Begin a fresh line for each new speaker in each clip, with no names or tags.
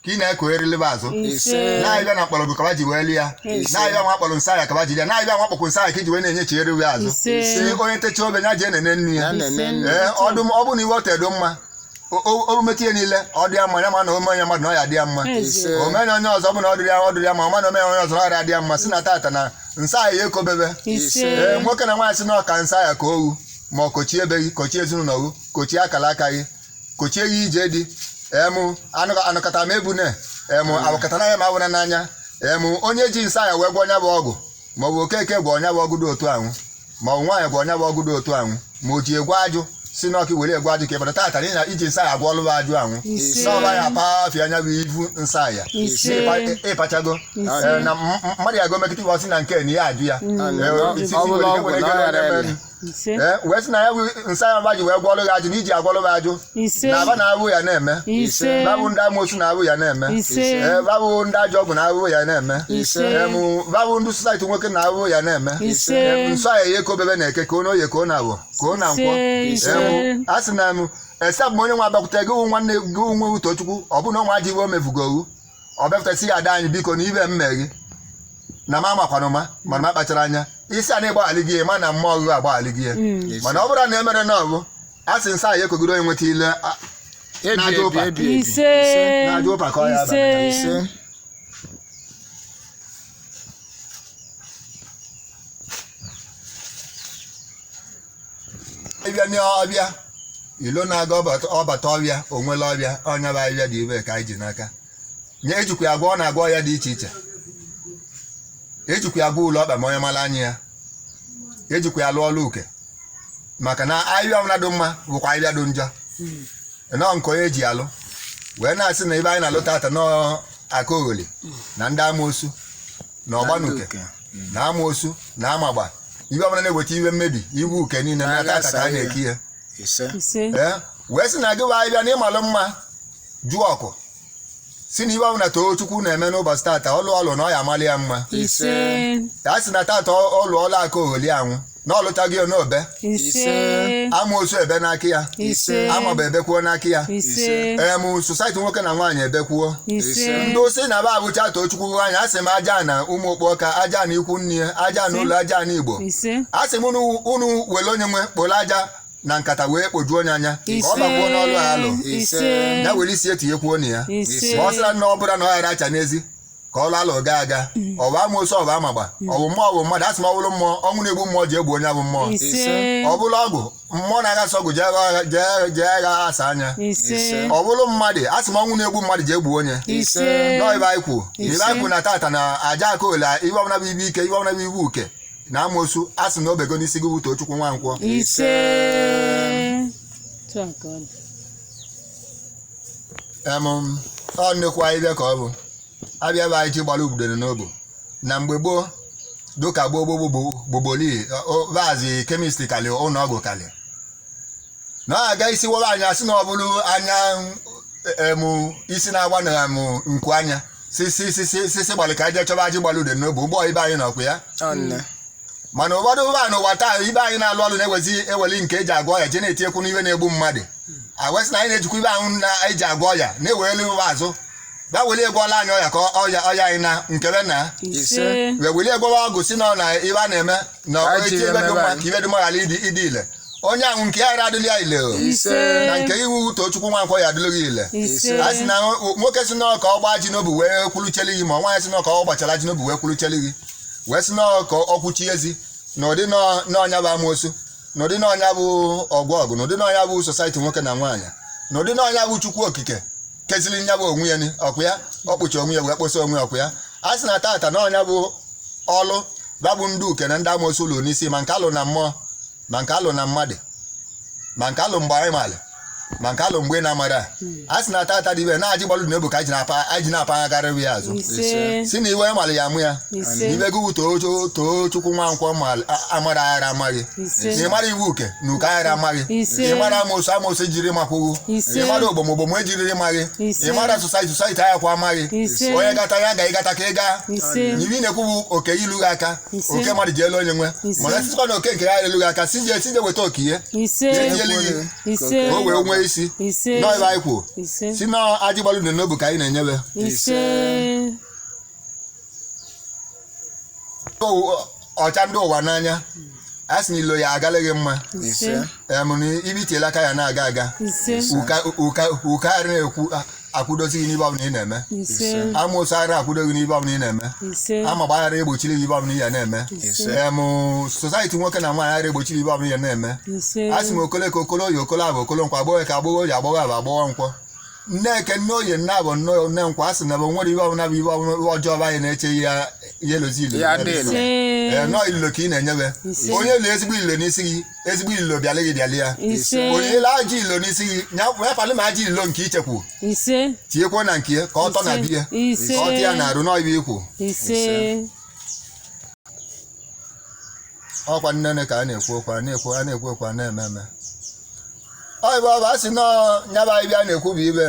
Ka ị na-ekogherịlịba azụ.
Ise.
Na-abịa na mkpọrọgwụ kaba ji wee lie ya.
Ise.
Na-abịa nwa kpọrọ nsọ ya kaba ji lie, na-abịa nwa kpọkwụ nsọ ya ka iji wee na-enyechigherịwe azụ.
Ise.
Si onye techa obe ya jee nene nnu ya.
Ya nene nnu.
Ee, ọdụ ọ bụ na iwe otedo mma, o metụ ya niile ọ dị ya mma, ya ma na ome onye mmadụ na ọ ya dị ya mma.
Eze.
Omenye onye ọzọ bụ na ọ dịrị ya, ọ dịrị ya mma, ọma na omenye onye ọzọ na ọ dị ya mma. Si na tata na nsọ ya ekobebe.
Ise.
Ee, nwoke na nwaanyị si na ọka nsọ ya ka owu ma ọ kochie ebe gị, kochie ezinụlọ gị, kochie akara aka gị, kochie gị ije dị emu anụkọta m ebune emu awakọta n'anya ma awụna n'anya emu. Onye ji nsọ ya wee gwọ ọnya bụ ọgwụ, ma ọ bụ okeke gwọ ọnya bụ ọgwụ dị otu anwụ, ma ọ bụ nwaanyị gwọ ọnya bụ ọgwụ dị otu anwụ, ma o ji egwu ajụ si n'ọkụ were egwu ajụ ka ịbata tata n'ihi na iji nsọ ya agwọ ọlụwa ajụ anwụ.
Ise.
N'ọba ya apafịa anya bụ ivu nsọ ya.
Ise.
Ịpachago.
Ise.
Ee, na mmadụ ya go mekịta iwe ọsị na nke na ya ajụ ya. Ee, isi
Ọ bụla
nwere ike
ọgwụ
nwere
na
ike
ọ ghara
na-eme.
ele.
Ise.
Ee, wee sị na ya bụ nsọ ya mba ji wee gwọọlụ gị ajụ na iji agwọlụ gị ajụ.
Ise.
Na aba na-abụ ya na-eme.
Ise.
Babụ ndị amoosu na-abụ ya na-eme.
Ise.
Ee, babụ ndị ajọ ọgwụ na-abụ ya na-eme.
Ise.
Em, babụ ndị society nwoke na-abụ ya na-eme.
Ise.
Em, nsọ ya ya ekobebe na eke ka ọ na oye ka ọ na-abụ ka ọ na nkwọ.
Ise.
Em, a sị na m esep ma onye nwe abakwute gị wụ nwanne gị wụ nwe Utochukwu, ọ bụ na ọnwa ajọ iwe o mefugo owu ọ bịakwute ya, ada anyị, biko, na ibe m mee gị na m amakwana ụma, mana m akpachara anya isi a na-ịgbaghalị gị, ma na mmụọ gị agbaghali gị ya. Mana ọ bụrụ na emere na ọbụ a sị nsọ anyị ekogide onye nweta ile
Ebi
na-aja
ebi
ụpa.
ebi ebi.
Ise.
Na-aja ụpa ka ọ ya abalị.
Ise.
Ise.
Ịbịa n'ọbịa ilo na-aga ọbata ọbịa onwela ọbịa ọnya bụ ahịhịa dị ibe ka anyị ji n'aka nye ejikwa ya agwọ na-agwọ ya dị iche iche, ejikwa ya agwọ ụlọ ọkpa ma onye mara anya ya, ejikwa ya lụọ ọlụ uke, maka na ahịhịa ọbụla dị mma bụkwa ahịhịa dị njọ nọọ nke onye ji alụ wee na-asị na ebe anyị na-alụ tata nọọ aka ogholi na ndị amoosu na ọgbanuke na amoosu na amagba, ibe ọbụla na-eweta iwe mmebi iwu uke niile na tata ka a na-eki ya.
Ise.
Ise.
Ee, wee sị na gị wa ahịbịa na ịmalụ mma jụọ ọkụ si na iwe ọbụla too Chukwu na-eme n'ụbọchị tata ọlụ ọlụ na ọ ya amalị ya mma.
Ise.
Ya sị na tata ọlụ ọlụ aka ogholi anwụ na ọlụtaghị ya n'obe.
Ise.
Amoosu ebe n'aka ya.
Ise.
Amaba ebekwuo n'aka ya.
Ise.
Em, society nwoke na nwaanyị ebekwuo.
Ise.
Ndị osi na ba abụcha too Chukwu anya, asị m aja na ụmụ okpuọka, aja na ikwu nne ya, aja na ụlọ, aja na Igbo.
Ise.
Asị m unu were onye nwe kporo aja na nkata wee kpojuo onye anya ka ọ bakwuo n'ọlụ a alụ.
Ise.
Ya were isi etinyekwuo na ya.
Ise.
Ma ọ sịra na ọ bụla na ọ ghara acha n'ezi ka ọlụ alụ gaa aga, ọ bụ amoosu, ọ bụ amagba, ọ bụ mmụọ, ọ bụ mmadụ, asị m ọ bụrụ mmụọ, ọnwụ na-egbu mmụọ ji egbu onye bụ mmụọ.
Ise.
Ọ bụrụ ọgwụ mmụọ na-aghasa ọgwụ jee agha asa anya.
Ise.
Ọ bụrụ mmadụ, asị m ọnwụ na-egbu mmadụ ji egbu onye.
Ise.
Nọọ ibe anyị kwu na ibe anyị kwu na tata na aja aka ole ibe ọbụla bụ ibe ike, ibe ọbụla bụ ibe uke na amoosu, asị na obego n'isi gị wuto Chukwu Nwankwọ.
Ise. Otu a ka ọ dị.
Em, ọ nnukwu ahịbịa ka ọ bụ abịa bụ anyị ji gbara ubudoro n'obu na mgbe gboo dụka gboo gboo gboo gbogboli vazi chemist kalị ụlọ ọgwụ kalị na ọ aga isi wọba anya sị na ọ bụrụ anya em isi na-agba na m nku anya si si si si si si gbalị ka anyị jee chọba ji gbara ude n'obu ụgbọ ibe anyị nọkwa ya.
Ọnne.
Mana ụfọdụ ụba n'ụwa taa ibe anyị na-alụ ọrụ na-ewezi eweli nke eji agwọ ọya jee na-etinyekwu n'ihe na-egbu mmadụ, awesị na anyị na-ejikwa ibe ahụ na-eji agwọ ọya na-eweli ụwa azụ bịa weli egwọla anyị ọya ka ọya ọya anyị na nkebe na
Ise.
wee weli egwọwa ọgwụ si na ọ na ibe a na-eme na
Ka
eti
ji
ebe dị
emebe
mma
anyị.
ka ibe dị mma ghara ịdị ile onye ahụ nke ya ghara adịla ya ile o.
Ise.
Na nke iwu Tochukwu Nwankwọ ya adịla gị ile.
Ise.
A sị na nwoke si na ka ọ gbaa ji n'obu wee kwulucheli gị, ma nwaanyị si na ka ọ gbachara ji n'obu wee kwulucheli gị, wee sị na ka ọ kwuchie ezi na ụdị n'ọnya bụ amoosu, na ụdị n'ọnya bụ ọgwụ ọgụ, na ụdị n'ọnya bụ society nwoke na nwaanyị, na ụdị n'ọnya bụ Chukwu okike keziri nya bụ onwe ya ni ọkụ ya ọ kpụcha onwe ya wee kposa onwe ya ọkụ ya. A sị na tata na ọnya bụ ọlụ babụ ndị uke na ndị amoosu ụlọ n'isi, ma nke alụ na mmụọ, ma nke alụ na mmadụ, ma nke alụ mgbe anyị malị, ma nke alụ mgbe ị na-amara. A sị na tata dị ibe na-ajị gbalụ na ebu ka anyị ji na-apagharị ya azụ.
Ise.
Si na iwe malị ya amụ ya.
Ise.
Ibe gị too too Chukwu Nwankwọ amara aghara amaghị.
Ise.
Na ịmara iwu uke na uke aghara amaghị.
Ise.
Ịmara amoosu, amoosu ejiri makwụghụ.
Ise.
Ịmara ogbomogbomo ejiriri maghị.
Ise.
Ịmara society, society ayakwa amaghị.
Ise.
Onye gata ya ga ịgata ka ị gaa.
Ise.
Na ibe ị na-ekwu bụ oke ilu gị aka.
Ise.
Oke mmadụ ji elu onye nwe.
Ise.
Mana sisikwa na oke nke ya elu gị aka si je weta oke ihe.
Ise.
Tinyelu gị
Ise.
ka o wee nwee isi.
Ise.
Nọọ ebe anyị kwụ.
Ise.
Si nọọ ajị gbalụ une n'obu ka anyị na-enyebe.
Ise.
Ọcha ndị ụwa n'anya a sị na ilo ya agalaghị mma.
Ise.
Em na ibi tiela aka ya na-aga aga.
Ise.
Ụka ụka ụka ara na-ekwu akwụdozi gị n'ibe ọbụla ị na-eme.
Ise.
Amoosu ara akwụdo gị n'ibe ọbụla ị na-eme.
Ise.
Ama gbaghara egbochiri gị ibe ọbụla ị ya na-eme.
Ise.
Em society nwoke na nwaanyị ara egbochiri ibe ọbụla ị ya na-eme.
Ise.
A sị m okole ka okolo oyi okolo abụ okolo nkwọ, agbọghọ ka agbọghọ oyi agbọghọ abụ agbọghọ nkwọ, nne eke nne oyi nne abụ nne nne nkwọ. A sị na bụ nwere ibe ọbụla bụ ibe ọbụla ọjọọ bụ anyị na-eche ya ya elozi ilo.
Ya dị
Ise.
Ee, nọọ ilo ka ị na-enyebe.
Ise.
Onye ilo ezigbo ilo n'isi gị, ezigbo ilo bịalị gị bịalị ya.
Ise.
Onye ile ajọ ilo n'isi gị ya palị ma ajọ ilo nke ichekwu
Ise.
tinyekwuo na nke ya ka ọ tọ na biya,
Ise.
ka ọ tị ya na arụ nọọ ibe ikwu.
Ise.
Ọkwa nnene ka a na-ekwu okwu a na-ekwu a na-ekwu okwu a na-eme eme. Ọ ibe ọ bụ a sị nọọ nyaba ibe a na-ekwu bụ ibe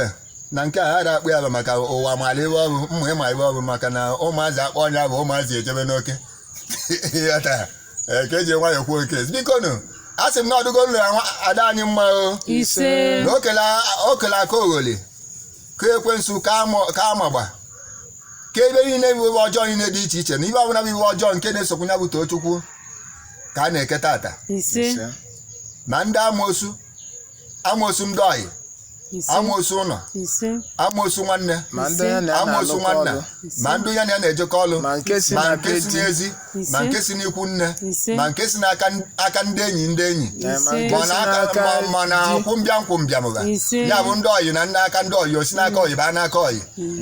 na nke a ghara akpụ ya bụ maka ụwa mara ibe ọ bụ mmụ ịma ibe ọ bụ maka na ụmụazị akpọ ọnya bụ ụmụazị ejebe n'oke. Ịghọta? Ee, ka eji nwayọọ kwuo nke biko nụ, a sị m na ọdụgo nụ ya ada anyị mma o.
Ise.
Na okele aka ogholi ka ekwensu ka amagba ka ebe niile bụ ibe ọjọọ niile dị iche iche na ibe ọbụla bụ ibe ọjọọ nke na-esokwu ya bụ Tochukwu ka a na-eke tata.
Ise.
Ma ndị amoosu amoosu ndị ọyị,
Ise.
amoosu ụlọ,
Ise.
amoosu nwanne,
Ma ndị ya na ya
amoosu
na-alụkọ
nwanna,
ọlụ.
ma ndị ya na ya na-ejekọ ọlụ,
Ma nke si
ma
na
nke
be
si
di.
n'ezi, ma
Ise.
nke si n'ikwu nne,
Ise.
ma nke si n'aka aka ndị enyi ndị enyi,
Na ma
Ise.
nke
ma
si
na aka
n'aka
ma na
di.
nkwụmbịa nkwụmbịa
Ise.
ya bụ ndị ọyị na ndị aka ndị ọyị osi n'aka ọyị baa n'aka ọyị.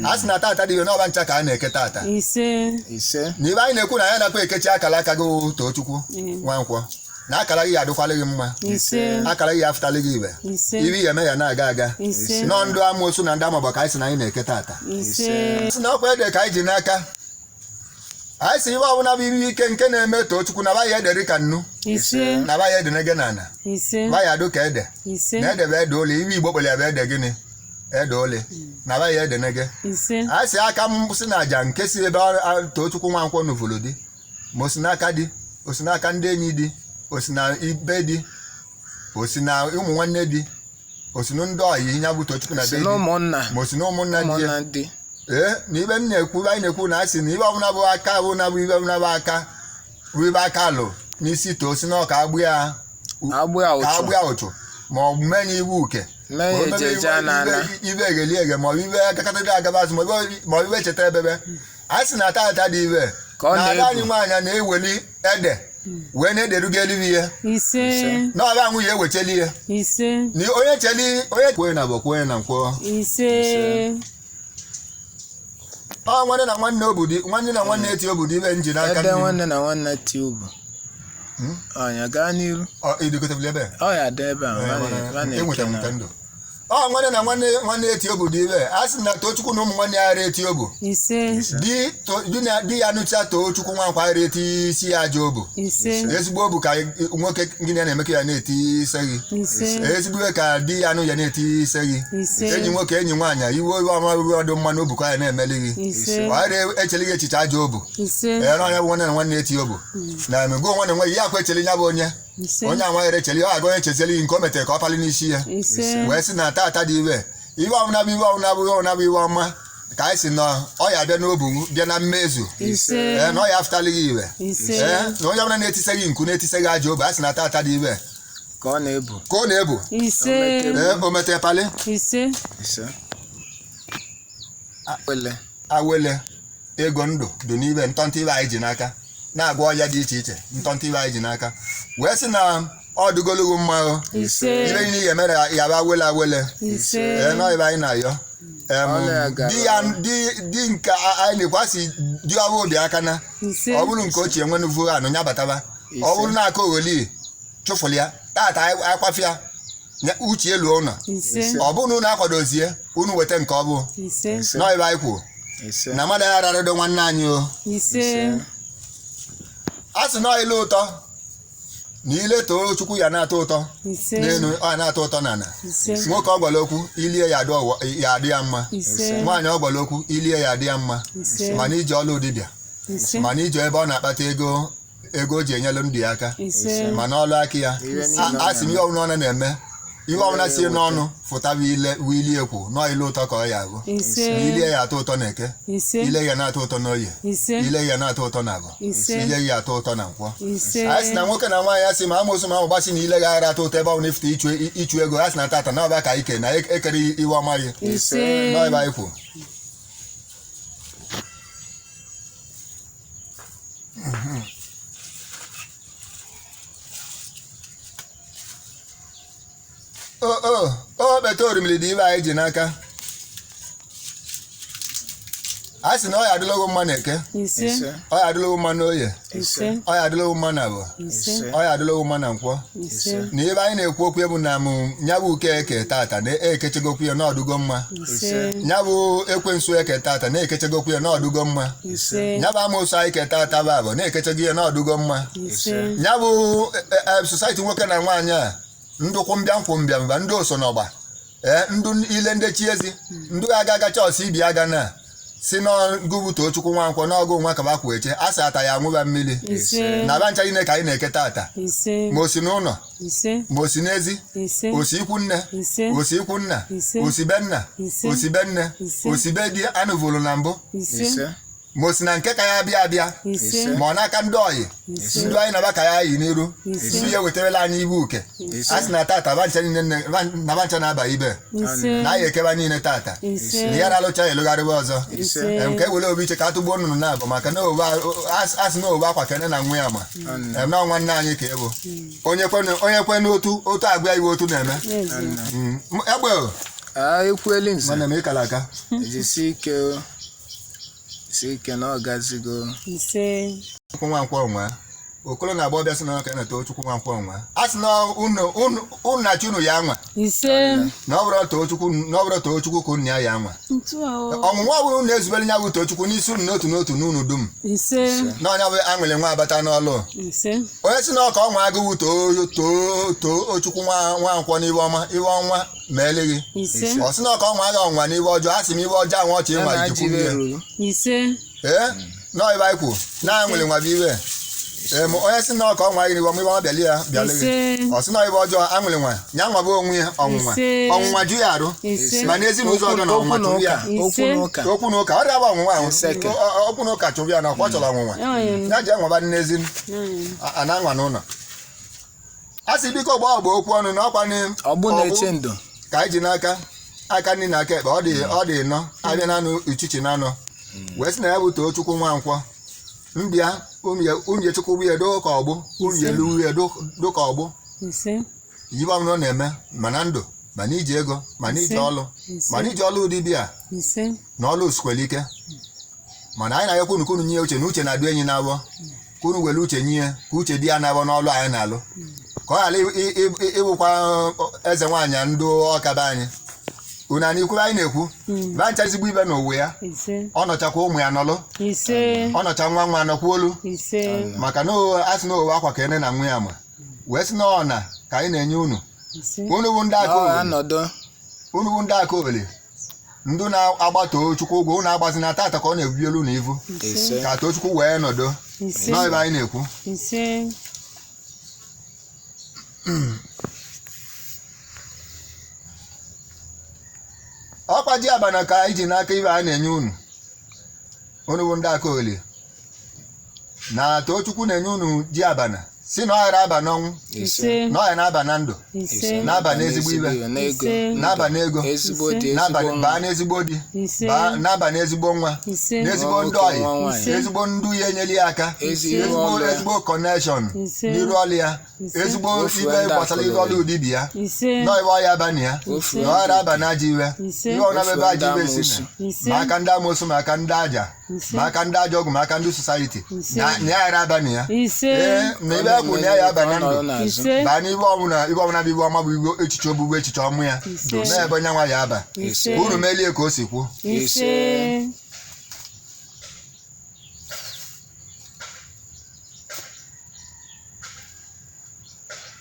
A sị na tata dị n'ọba ncha ka a na-eke tata.
Ise.
Ise.
Na ibe anyị na-ekwu na ya nakwa ekechi akara aka gị wụ Tochukwu Nwankwọ na akara gị ya adịkwala gị mma.
Ise.
Akara gị ya afụtala gị ibe.
Ise.
Ibe ya eme ya na-aga aga.
Ise.
Nọọ ndụ amoosu na ndị amagba ka anyị sị na anyị na-eke tata.
Ise.
Sị na ọkwa ede ka anyị ji n'aka anyị sị ibe ọbụla bụ ibe ike nke na-eme Tochukwu na baya ederi ka nnu.
Ise.
Na baya edenege na ana.
Ise.
Baya adụ ka ede.
Ise.
Na ede bụ ede ole ibe Igbo kpọrọ ya bụ ede gịnị ede ole na baya edenege.
Ise.
Anyị sị aka m sị na aja nke si ebe Tochukwu Nwankwọ nuvulu dị ma o si n'aka di, o si n'aka ndị enyi di, o si na ibe di, o si na ụmụ nwanne di, o si na ndị ọyị ya bụ Tochukwu na
Si
be
na
di,
ụmụnna.
ma o si na ụmụnna di ya.
Ụmụnna di.
Ee, na ibe m na-ekwu anyị na-ekwu na asị na ibe ọbụla bụ aka bụ na bụ ibe ọbụla bụ aka bụ ibe aka alụ n'isi too si na ọka agbụ ya
Agbụ ya
ka
ụchụ.
agbụ ya ụchụ ma ọ bụ menye iwu uke.
Mee ya
Ma ọ bụ
ejeje a na-ana.
ibe egheli eghe ma ọ bụ ibe akakata agaba azụ ma ọ bụ ibe cheta ebebe a sị na tata dị ibe
Ka ọ
na ada
na-ebu.
anyị nwaanyị na-eweli ede wee na-ederugo eluigwe ihe.
Ise.
Na ọba nwunye ewecheli ihe.
Ise.
Na onye cheli onye kwenye na bụ kwenye na nkwọ.
Ise.
Ọ nwanne na nwanne obudi nwanne na nwanne eti obudi ibe nji n'aka
Ede
nne m.
nwanne na nwanne ti ubu. Ọnya gaa n'iru.
Ọ idikọtabili ebe
Ọ ya dị ebe a. Va na-eke
enwetara m
na.
nke ndụ. Ọ nwanne na nwanne nwanne eti obu dị ibe a sị na Tochukwu na ụmụ nwanne ya ara eti obu.
Ise.
Di di ya nụcha Tochukwu Nwankwọ ara eti isi ya ajọ obu.
Ise.
Ezigbo obu ka nwoke gịnị ya na-emekọ ya na-eti ise gị.
Ise.
Ezigbo ihe ka di ya nụ ya na-eti ise gị.
Ise.
Enyi nwoke enyi nwaanyị iwe iwe ọma iwe ọdụ mma n'obu ka ya na-emeli gị.
Ise.
Ọ ghara echeli gị echiche ajọ obu.
Ise.
Ee, na onye bụ nwanne na nwanne eti obu na emego nwanne nwe ya akwa echeli ya bụ onye
Ise.
onye anwaghịrị echeli ọ aga onye chezeli nke o metere ka ọ pali n'isi ya.
Ise.
Wee sị na tata dị iwe iwe ọbụla bụ iwe ọbụla bụ iwe ọbụla bụ iwe ọma ka anyị sị na ọ ya bịa n'obu bịa na mmezu.
Ise.
Ee, na ọ ya afụtali gị iwe.
Ise.
Ee, na onye ọbụla na-etise gị nku na-etise gị ajọ obu a sị na tata dị iwe
Ka ọ na-ebu.
ka ọ na-ebu.
Ise.
Ee, o metere pali.
Ise.
Ise. Wele.
Awele ego ndụ dị n'ibe ntọntọ ibe anyị ji n'aka na-agwọ ọya dị iche iche ntọntọ ibe anyị ji n'aka wee sị na ọ dịgologo mma o.
Ise.
Ibe niile ya emere ya bụ awele awele.
Ise.
Ee, nọ ibe anyị na-ayọ. Em,
Ọla ya gara.
di ya di di nke anyị na-ekwu asị di ọrụ obi aka na
Ise.
ọ bụrụ nke ochie nwenuvu anụ ya bataba.
Ise.
Ọ bụrụ na aka ogholi chụfụrụ ya tata akwafịa uche elu ụlọ.
Ise.
Ọ bụrụ na unu akwadozie unu weta nke ọ bụ.
Ise.
Ise.
Nọ ibe anyị kwuo
Ise.
na mmadụ ya ararịdo nwanne anyị o.
Ise.
A sị na ilu ụtọ na ile too Chukwu ya na-atọ ụtọ
Ise.
n'elu ọ na-atọ ụtọ n'ala.
Ise.
Nwoke ọ gwara okwu ilie ya ya adị ya mma.
Ise.
Nwaanyị ọ gwara okwu ilie ya adị ya mma.
Ise.
Mana ije ọlụ dibịa,
Ise.
mana ije ebe ọ na-akpata ego ego o ji enyelu ndụ ya aka,
Ise.
mana ọlụ aka ya
Ihe niile ọ
a sị m ihe ọbụla ọ na-eme Ihe ọbụla si n'ọnụ fụtaba ile wili ekwu nọọ ile ụtọ ka ọ ya abụ.
Ise.
Na ile ya atọ ụtọ na eke,
Ise.
ile ya na-atọ ụtọ n'oye,
Ise.
ile ya na-atọ ụtọ na agụ,
Ise.
ile ya atọ ụtọ na nkwọ.
Ise.
Anyị sị na nwoke na nwaanyị asị ma amoosu ma ahụ gbasị na ile gaghara atọ ụtọ ebe ọ bụla ifute ịchụ ego ha sị na tata na ọba ka ike na ekere iwe ọma gị.
Ise.
Nọọ ebe anyị kwu. O o o kpeta orimiri dị ibe anyị ji n'aka. A sị na ọ ya adịlogo mma na eke,
Ise.
Ise.
ọ ya adịlogo mma n'oye,
Ise.
ọ ya adịlogo mma na abụ,
Ise.
ọ ya adịlogo mma na nkwọ.
Ise.
Na ebe anyị na-ekwu okwu bụ na mụ nya bụ uke eke tata na-ekechegokwu ya n'ọdụgo mma.
Ise.
Nya bụ ekwensu eke tata na-ekechegokwu ya n'ọdụgo mma.
Ise.
Nya bụ amoosu anyị ke tata bụ abụ na-ekechego ya n'ọdụgo mma.
Ise.
Nya bụ society nwoke na nwaanyị a ndụ kwụmbịam kwụmbịam ba ndị oso n'ọgba, ee, ndụ ile ndị chi ezi ndụ aga aga chọọsị ibi aga na si n'ọgụ Tochukwu Nwankwọ n'ọgụ nwa kaba kwụ eche a sị ata ya anwụba mmiri.
Ise.
Na aba ncha niile ka anyị na-eke tata,
Ise.
ma o si n'ụlọ,
Ise.
ma o si n'ezi,
Ise.
o si ikwu nne,
Ise.
o si ikwu nna,
Ise.
o si be nna,
Ise.
o si be nne,
Ise.
o si be di anụvụrụ na mbụ,
Ise.
Ise.
ma o si na nke ka ya abịa abịa,
Ise.
ma ọ n'aka ndị ọyị,
Ise.
ndụ anyị naba ka ya yi n'iru,
Ise.
ndị ya wetarala anyị ibu uke.
Ise.
A sị na tata bancha niile na bancha na-aba ibe
Ise.
na anyị ekeba niile tata
Ise.
na ya na-alụcha ya elugharịwa ọzọ.
Ise.
Em, ka e were obi iche ka a tụgbuo nnụnụ na-abụ maka na a sị na owe akwa kene na nwa ya ma em, na nwanne anyị ka ịbụ onye kwe n'otu otu agwa iwe otu na-eme.
Eze.
Egbe o,
A ekwueli nze.
nwanne m ịkara aka.
Jisi ike o. Si ike na ọ gazigo.
Ise.
Chukwu Nwankwọ nwa okolo na-agba ọbịa sị na ọka na-eto Chukwu Nwankwọ nwa a sị na unu unu na chi unu ya nwa
Ise.
na ọ bụrụ Tochukwu na ọ bụrụ Tochukwu ka unu ya ya nwa.
Ntu a o.
Ọnwụnwa ọ bụrụ unu ezubere nya bụ Tochukwu n'isi unu n'otu n'otu n'unu dum.
Ise.
Na ọnya bụ aṅụrị nwa abata n'ọlụ.
Ise.
Onye si na ọka ọnwa agụwụ too too too Chukwu Nwankwọ n'iwe ọma iwe ọnwa ma eleghị.
Ise.
Ọ sị na ọka ọnwa agha ọnwa n'iwe ọjọọ a sị m iwe ọjọọ anwa ọchị
Ya
ịnwa
na
ijikwu
ajị
ihe.
ruru.
Ise.
Ee nọọ ibe anyị kwu na aṅụrị nwa bụ iwe. Ee ma onye si na ọka ọnwa iwe ọma iwe ọma bịali ya bịali gị.
Ise.
Ọ sị na iwe ọjọọ aṅụrị nwa ya nwa bụ onwe ya ọnwụnwa
Ise.
ọnwụnwa ju ya arụ
Ise.
ma n'ezinụzọ ọjọọ na ọnwụnwa
Okwu na
chụrụ ya.
ụka. Okwu na ụka.
Okwu na ụka ọ dịaba ọnwụnwa ahụ.
Nseke.
Okwu na ụka chụrụ ya na ọkwa chọrọ ọnwụnwa
Ọyị.
ya ji enwaba n'ezi
Ọyị.
a na-anwa n'ụlọ a sị biko gbaa ọgba okwu ọnụ na ọkwa
Ọgbụ na-eche ndụ.
ka anyị ji n'aka aka nri na aka ekpe ọ dị ọ dị nọ abịa n'anụ uchichi n'anụ wee sị na ya bụ Tochukwu Nwankwọ mbịa unye chukwu ya do ka ọgbụ unye elu ya do ka ọgbụ.
Ise.
Yibe ọbụla ọ na-eme ma na ndụ ma na iji ego ma na iji
Ise.
ọlụ
Ise.
ma na iji ọlụ dibịa
Ise.
na ọlụ osikwere ike mana anyị na-ayọkwa unu ka unu nye uche na uche na-adụ enyi na-abọ ka unu were uche nye ka uche dị ya na-abọ n'ọlụ anyị na-alụ ka ọ ghara ịbụkwa eze nwaanyị ndụ ọka be anyị unu anyị ikwuru anyị na-ekwu ba ncha ezigbo ibe n'ụwa ya.
Ise.
Ọ nọchakwa ụmụ ya nọlụ.
Ise.
Ọ nọcha nwa nwa nọkwa olu.
Ise.
Maka na a sị na owe akwa ka ene na nwa ya ma wee sị na ọ na ka anyị na-enye unu.
Ise.
Unu bụ ndị aka
Ọ
owere.
anọdụ.
Unu bụ ndị aka owere ndị na-agba Tochukwu ụgwọ unu agbazi na tata ka ọ na-ebubi elu na ivu.
Ise.
Ka Tochukwu wee nọdụ.
Ise.
Nọ ebe anyị na-ekwu.
Ise.
Ọkwa ji abana ka anyị ji n'aka ibe a na-enye unu unu bụ ndị aka olie na Tochukwu na-enye unu ji abana si na ọ ghara aba n'ọnwụ.
Ise.
Na ọ ya na-aba na ndụ.
Ise.
Na-aba n'ezigbo ibe.
N'ego.
Ise.
Na-aba n'ego.
Ezigbo di
na-aba
ezigbo
baa
nwa.
n'ezigbo di.
Ise.
Baa na-aba n'ezigbo nwa.
Ise.
N'ezigbo
Nwa
ndị
nwoke,
ọyị.
nwa nwaanyị.
Ise.
Ezigbo ndụ ya enyela ya aka.
Ezi iru
ezigbo
ọlụ ya.
ezigbo kọnekshọn
Ise.
n'iru ọlụ ya.
Ise.
Ezigbo
Ofu
ibe
ndị
gbasara iru ọlụ
akụrụ.
dibịa ya.
Ise.
Nọ ibe ọya aba na ya.
Ofu
Na ọghara aba na ajọ iwe.
Ise.
Ihe ọbụla bụ ebe
Ofu
ajọ
ndị
iwe si
amoosu.
na
Ise.
ma aka ndị amoosu ma aka ndị aja
Ise.
ma aka ndị ajọ ọgwụ ma aka ndị society
Ise.
na ya ghara aba na ya.
Ise.
Ee, na ibe ekwu na ya ya aba na ndụ.
ndụ.
Ise.
Baa n'ibe ọbụla ibe ọbụla bụ ibe ọma bụ ibe echiche ogbugbu echiche ọmụ ya.
Ise.
Na ebe onye nwa ya aba.
Ise.
Ka unu melie ka o si kwuo.
Ise.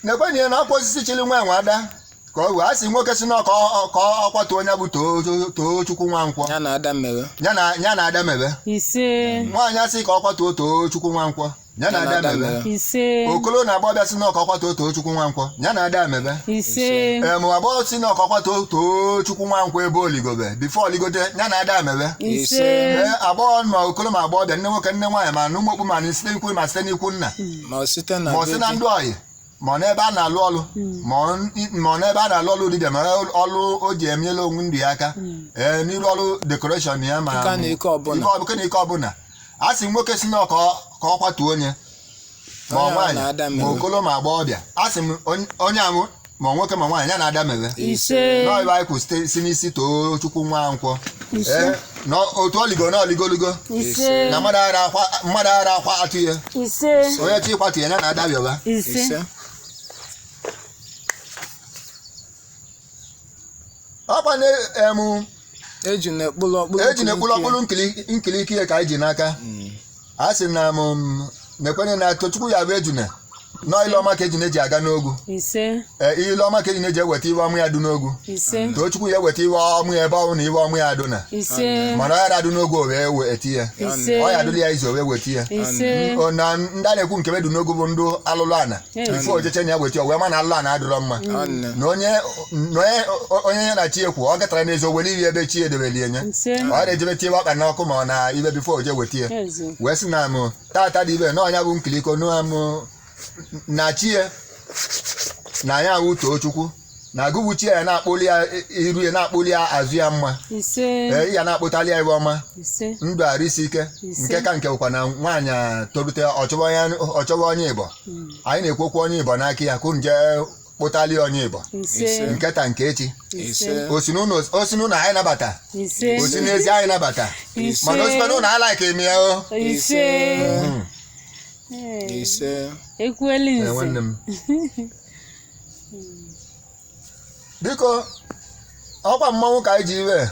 Na-ekwenye na ọkwa osisi chiri nwa enwe ada ka ọ wee a sị nwoke si na ka ọ kwatuo onye bụ Tochukwu Nwankwọ.
Ya na ada mere.
Ya na ada mebe.
Ise.
Nwaanyị asị ka ọ kwatuo Tochukwu Nwankwọ. Ya na ada mebe.
Ise.
Okolo na agbọbịa si na ọkọkwa too Tochukwu Nwankwọ, ya na ada mebe.
Ise.
Ee, ma agbọghọ si na ọkọkwa too Tochukwu Nwankwọ ebe oligobe bifo oligote, ya na ada mebe.
Ise.
Ee, agbọghọ ma okolo ma agbọghọbịa, nne nwoke, nne nwaanyị, ma na ụmụ okpu, ma na site n'ikwu ma site n'ikwu nna,
ma ọ site na
ma ọ
be
sị na
di.
ndị ọyị, ma ọ n'ebe a na-alụ ọlụ, ma ọ n'ebe a na-alụ ọlụ dibịa, ma ọlụ o ji enyela onwe ndụ ya aka, ee, n'iru ọlụ decoration ya, ma
Ike na ike ọbụla.
Ike na ike ọbụla. A sị nwoke si na ka ọ kwatuo onye ma ọ
Onye ahụ
nwaanyị
na-ada
ma
mere.
okolo ma agbọghọbịa, a sị m onye amụ, ma nwoke ma nwaanyị, ya na-ada mere.
Ise.
N'ọịba anyị kwụ site si n'isi too Chukwu Nwankwọ.
Ise.
Ee, na otu oligo na oligoligo
Ise.
na mmadụ ara akwa, mmadụ ara akwa atụ ya.
Ise.
Onye chi ịkwatu ya, ya na-ada bịọba.
Ise.
Ise.
Ọkwa na emu.
Eji na ekpulu ọkpụlụ.
Eji na ekpulu ọkpụlụ nkiliki ya ka anyị ji n'aka. A sị na m na-ekwenye na Tochukwu ya bụ ejune nọọ ile ọma ka ejune ji aga n'ogwu.
Ise.
Ee, ile ọma ka ejune ji eweta iwe ọmụ ya dị n'ogwu.
Ise.
Tochukwu ya eweta iwe ọmụ ya ebe ọnwụ na iwe ọmụ ya adụ na
Ise.
mana ọ ya adụ n'ogwu, o wee weta ya.
Ise.
Ọ ya adụla ya izu, o wee weta ya.
Ise.
O na ndị a na-ekwu nke be dị n'ogwu bụ ndụ alụlụ ana.
Yes.
Ife ojeche na ya weta ya, o wee ma na alụlụ ana adịrọ mma.
Ọnne.
Na onye ya na chi ekwu, ọ gatara n'ezi, o were iri ebe chi edebeli enye.
Ise.
Ọ na-ejebe tie ọkpa n'ọkụ ma ọ na ibe bifo oje weta ya.
Eze.
Wee sị na mụ tata dị ibe na ọnya bụ nkiliko nụa mụ na chi ya na ya awụ Tochukwu na agụbụ chi ya na-akpụli ya iru ya, na-akpụli ya azụ ya mma.
Ise.
Ee, ya na-akpụtali ya iwe ọma.
Ise.
Ndụ arụ isi ike.
Ise.
Nke ka nke bụkwa na nwaanyị a tolite ọchọba onye Igbo. Anyị na-ekwu okwu onye Igbo n'aka ya ka unu jee kpụtali onye Igbo.
Ise.
Nke ta nke echi.
Ise.
Osi n'ụlọ anyị nabata.
Ise.
Osi n'ezi anyị nabata.
Ise.
Mana osikwa n'ụlọ anyị like emi ya o.
Ise. Ee.
Ise.
Ekweli
Ee,
nze.
nwanne m, biko, ọkwa mmọnwụ ka anyị ji iwe.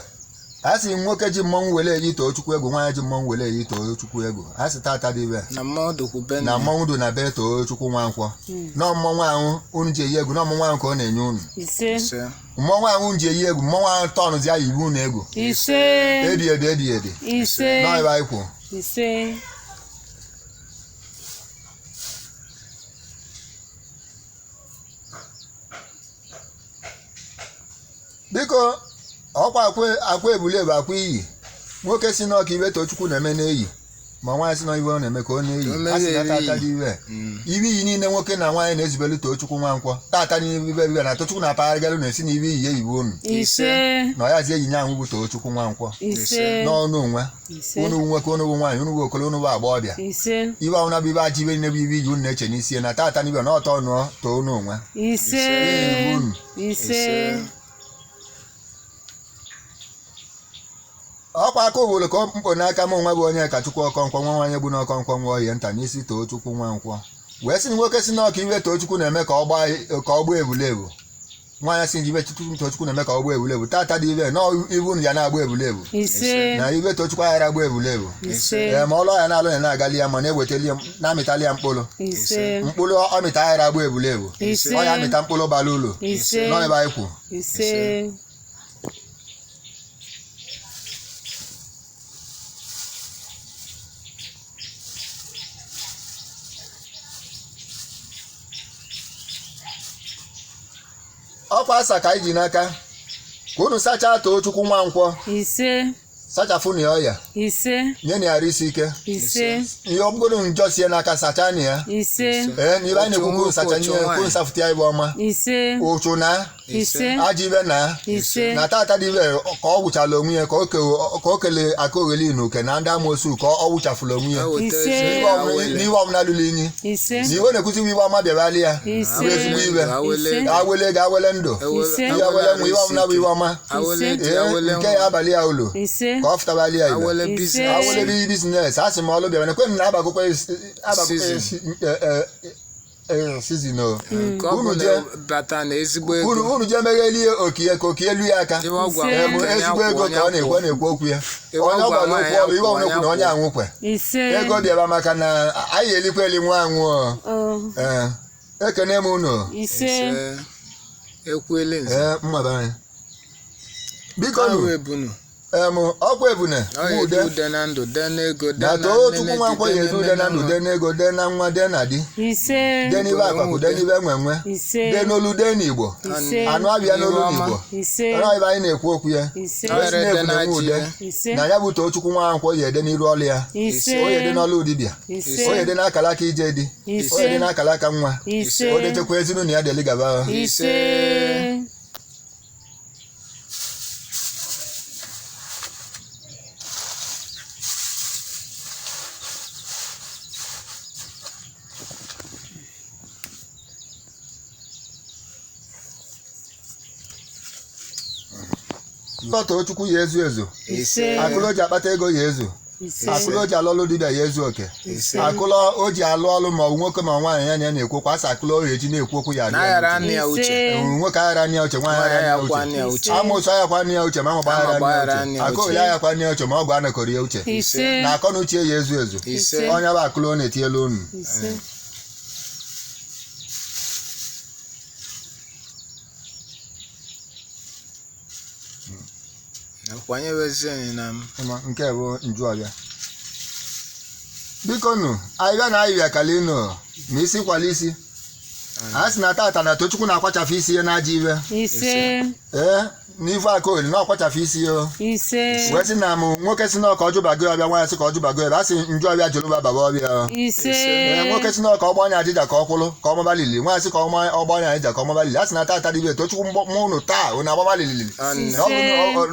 A sị nwoke ji mmọnwụ wele eyi Tochukwu egwu, nwaanyị ji mmọnwụ wele eyi Tochukwu egwu. A sị tata dị iwe
Na mmadụ kwube.
Na mmọnwụ dị na be Tochukwu Nwankwọ. Nọọ mmọnwụ ahụ unu ji eyi egwu, nọọ mmọnwụ ahụ ka ọ na-enye unu.
Ise.
Ise.
Mmọnwụ ahụ unu ji eyi egwu, mmọnwụ ahụ tọnụzi ya iwu unu egwu.
Ise.
Ebi ebi ebi ebi.
Ise.
Nọọ ebe anyị kwụ.
Ise.
Biko, ọkwa akwa ebulebu akwa iyi. Nwoke si n'ọka iwe Tochukwu na-eme n'eyi, ma nwaanyị si na iwe ọ na-eme ka ọ na-eyi.
O
A sị na
mere
tata
iyi.
dị iwe iwe iyi niile nwoke na nwaanyị na-ezubelu Tochukwu Nwankwọ tata n'ibe iwe na Tochukwu na-apagharịgalụ na-esi na iwe iyi eyiwe unu.
Ise.
Na ọ yazi enyi ya ahụ bụ Tochukwu Nwankwọ.
Ise.
N'ọnụ onwe
Ise.
unu nwoke, unu bụ nwaanyị, unu bụ okolo, unu bụ agbọghọbịa.
Ise.
Iwe ahụ na bụ ibe ajọ iwe niile bụ iwe iyi unu na-eche n'isi ya na tata n'ibe na ọtọ nụọ too unu onwe.
Ise.
Iwu unu.
Ise.
Ọkwa aka owolo ka mkpo n'aka m onwe bụ onye ka Chukwu Ọkọnkwọ nwa nwaanyị bụ n'Ọkọnkwọ nwa oyi nta n'isi Tochukwu Nwankwọ. Wee sị na nwoke si n'ọka iwe Tochukwu na-eme ka ọ gbaa ebulebu, nwaanyị si iwe Tochukwu na-eme ka ọ gbaa ebulebu tata dị iwe na iwu unu ya na-agba ebulebu.
Ise.
Na iwe Tochukwu aghara agba ebulebu.
Ise.
Ee, ma ọlụ ya na-alụ ya na-agali ya, ma na-ewetali ya na-amịtali ya mkpụrụ.
Ise.
Mkpụrụ ọ mịta aghara agba ebulebu.
Ise.
Ọ ya amịta mkpụrụ bara ulu.
Ise.
Nọ ebe anyị kwu.
Ise.
Ọkwa asa ka anyị ji n'aka ka unu sachaa Tochukwu Nwankwọ.
Ise.
Sachafụnụ ya ọya.
Ise.
Nye na ya arụ isi ike.
Ise.
Ihe ọbụgoro njọ sie n'aka sachaa na ya.
Ise.
Ee, na ibe anyị na-ekwu kwuru
Otu
sacha nye
nwoke, otu
kwuru safụta ya ibe ọma.
Ise.
Ụchụ na
Ise.
ajọ ibe na
Ise.
na tata dị ibe ka ọ gwụchala onwe ya, ka o kele aka ogheli na uke na ndị amoosu, ka ọ gwụchafụla onwe ya.
Ise.
N'iwe ọbụla lụrụ inyi.
Ise.
Na iwe na-ekwuzi iwe ọma bịabali ya.
Ise.
Bụ ezigbo iwe.
Ise.
Awele ga awele ndụ.
Ise.
Ihe awele nwa iwe ọbụla bụ iwe ọma.
Awele dị
Ee,
awele
nke ya abalị ya ụlọ
Ise.
ka ọ fụtabali ya ibe.
Awele
Ise.
biznes.
Awele bụ business. A sị m ọlụ bịara ekwe m na abagokwa season o.
Nke ọ
Unu
bụla bata na ezigbo ego.
Unu jee meghelie okie ka okie lu ya aka.
Iwe ọgwụ
Ise.
Ee, bụ
nwoke ya
ezigbo
kwụọ,
ego ka ọ
ya
na-ekwu
kwụọ.
ọ na-ekwu okwu ya.
Iwe
Onye ọ
ọgwụ
gwara
nwaanyị
okwu
ya
ọrụ iwe
kwụọ,
ọbụla okwu na
ya
onye
kwụọ.
anwụkwe
Ise.
ego bịara maka na anyị elikwa eli nwa anwụ o.
Oh.
Ee, ekene m unu.
Ise.
Ise. Ekweli nze.
Ee, mmaba anyị, biko
Arụ
nu
ebunu.
Em ọkwa ebune
Ọ
nwa
ya
ude
ede ude na ndụ dee n'ego dee
na
na
too
nne
Chukwu
di,
Nwankwọ
dee
ya edu ude na ndụ
nwa.
dee n'ego dee na nwa dee na di
Ise.
dee n'ibe akpakụ dee n'ibe enwe nwe
Ise.
dee n'olu dee n'Igbo
Ise.
anụ abịa n'olu
Iwe ọma.
n'Igbo
Ise.
ọrụ ibe anyị na-ekwu okwu ya
Ise.
wee sị na
Ede
ebune
na
nwa
ji
ude
ya.
Ise.
na ya bụ too Chukwu Nwankwọ ya ede n'iru ọlụ ya
Ise.
o ya ede n'ọlụ dibịa
Ise.
o ya ede n'akala aka ije di o ya ede
Ise.
n'akala aka nwa
Ise.
o dechekwa ezinụlọ ya deli gaba.
Ise.
Too Chukwu ya ezu ezu.
Ise.
Akụlụ o ji akpata ego ya ezu.
Ise.
Akụlụ o ji alụ ọlụ dibịa ya ezu oke.
Ise.
Akụlụ o ji alụ ọlụ ma ọ bụ nwoke ma nwaanyị ya na ya na-ekwu okwu asị akụlụ o eji na-ekwu okwu ya adị ya
Na-aghara
n'uche.
anị ya uche.
Ise.
Nwoke aghara anị ya uche, nwaanyị aghara
Nwaanyị
anị ya
akwa
uche.
anị ya uche.
Amoosu aghakwa anị ya uche, ma amagba
Ama
aghara
gbaghara
anị
anị
ya
ya
uche.
uche.
Akụoli aghakwa anị ya uche, ma ọgwụ anakọrọ ya uche.
Ise.
Na akọ na uche ya ezu ezu.
Ise.
Ọnya bụ akụlụ ọ na-etinyelu unu.
Ise.
Kwanyewezi anyị na m.
Ịma, nke bụ njụọbịa. Biko nụ, ahịbịa na ahịbịa kalinu ma isi kwala isi. A sị na tata na Tochukwu na-akwachafụ isi ya n'ajọ ibe.
Ise.
Ee, n'ife akaoli na ọkwachafụ isi ya o.
Ise.
Wee sị na mụ nwoke sị na ọka ọjụbago ọbịa, nwaanyị sị ka ọjụbago ọbịa, a sị njụ ọbịa jụrụba baba ọbịa o.
Ise.
Ee, nwoke sị na ọka ọgbanya ajịja ka ọ kwụlụ ka ọ maba lili, nwaanyị sị ka ọgbanya ajịja ka ọ maba lili, a sị na tata dịbe Tochukwu mụ unu taa unu agbaba lilili.
Ọnụ.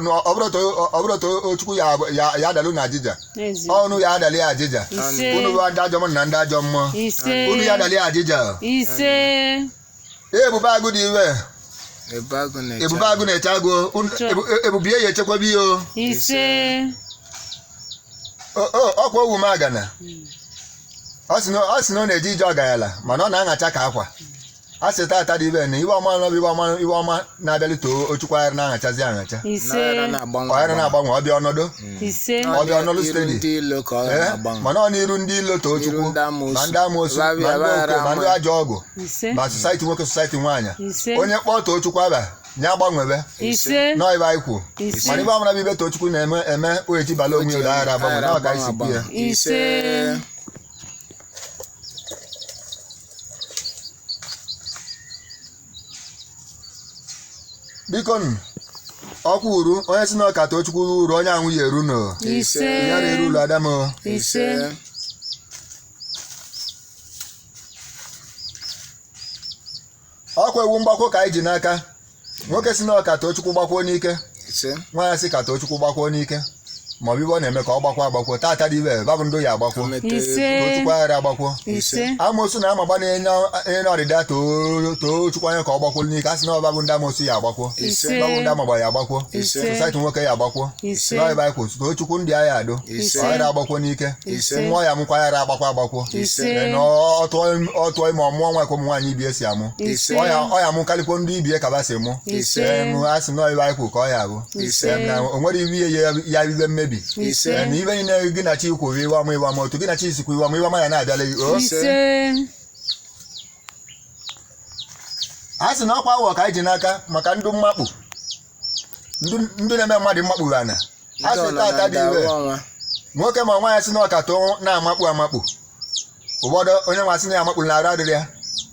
Na ọ bụrụ to Chukwu ya adalụ na ajịja,
Ezi.
ọnụ ya adali ya ajịja.
Ise.
Unu bụ ndị ajọ mmadụ na ndị ajọ mmụọ,
Ise.
unu ya adali ya ajịja.
Ise.
Ebube agụ dị iwe.
Ebube agụ na-eche
Ebube agụ na-eche agụ. Ebube ya echekwaba ihe o.
Ise.
Ọkwa owu m agana ọ sị na ọ na-eje ije ọganyala mana ọ na-aṅacha ka akwa. A sị tata dị ibe na iwe ọma nọ bụ iwe ọma, iwe ọma na-abịali too Ochukwu aghara na-aṅachazi aṅacha.
Ise.
N'aghara na-agbanwe
Ọghara na-agbanwe ọbịa ọnọdụ.
Ise.
Ọbịa ọnọdụ
Iru
steady.
ndị ilo ka ọ
Ee,
na-agbanwe.
mana ọ n'iru ndị ilo too
N'iru
Chukwu
ndị amoosu.
ma ndị amoosu ma
Babịa,
ndị
baghara
oke ma ndị
ama.
ajọ ọgwụ
Ise.
ma society nwoke society nwaanyị.
Ise.
Onye kpọọ too Chukwu aba ya agbanwebe.
Ise.
Nọọ ibe anyị kwu.
Ise.
Mana ibe ọmara bụ ibe too Chukwu na-eme eme o eji bala onwe ya aghara agbanwe na ọ ka anyị si kwu ya.
Ise.
Biko nụ, ọkwa uru onye si na ọka too Chukwu uru onye anwụ ya eru nụ.
Ise.
Ya na-eru ụlọ adam o.
Ise.
Ọkwa ewu mgbakwo ka anyị ji n'aka. Nwoke si na ọka too Chukwu gbakwuo n'ike,
Ise.
nwaanyị sị ka too Chukwu gbakwuo n'ike, ma ọ bụ ibe ọ na-eme ka ọ gbakwuo agbakwuo tata dị ibe babụ ndụ ya agbakwuo.
Ise.
Too Chukwu aghara agbakwuo.
Ise.
Amoosu na amagba na-enye ọdịda too Chukwu anya ka ọ gbakwuo n'ike, a sị na ọ babụ ndị amoosu ya agbakwuo,
Ise.
babụ ndị amagba ya agbakwuo,
Ise.
society nwoke ya agbakwuo.
Ise.
Nọọ ebe anyị kwụ too Chukwu ndị agha adụ
Ise.
ọghara agbakwuo n'ike.
Ise.
Nwa ya mụkwa aghara agbakwa agbakwuo.
Ise.
Na ọ tụọ ime ọmụọ nwa ka ụmụ nwaanyị ibie si amụ.
Ise.
Ọ ya mụ karịkwa ndị ibie ka ba si mụ.
Ise.
Em, a sị nọọ ebe anyị kwụ ka ọ ya abụ.
Ise.
Em, na o nwere iwe ya iwe mmebi.
Ise.
Em, na ibe niile gị na chi kwuru iwe ọma iwe ọma otu gị na chi sikwa iwe ọma iwe ọma ya na-abịala gị o.
Ise.
A sị na ọkwa awọ ka anyị ji n'aka maka ndụ mmakpụ, ndụ na-eme mmadụ mmakpụ ana a
Ndị
sị
ọnọ na
tata
ndị
dị iwe
arụ ọnwa.
nwoke ma nwaanyị sị na ọka too na-amakpụ amakpụ, ụfọdụ onye nwa sị na ya amakpụ na arụ adịrị ya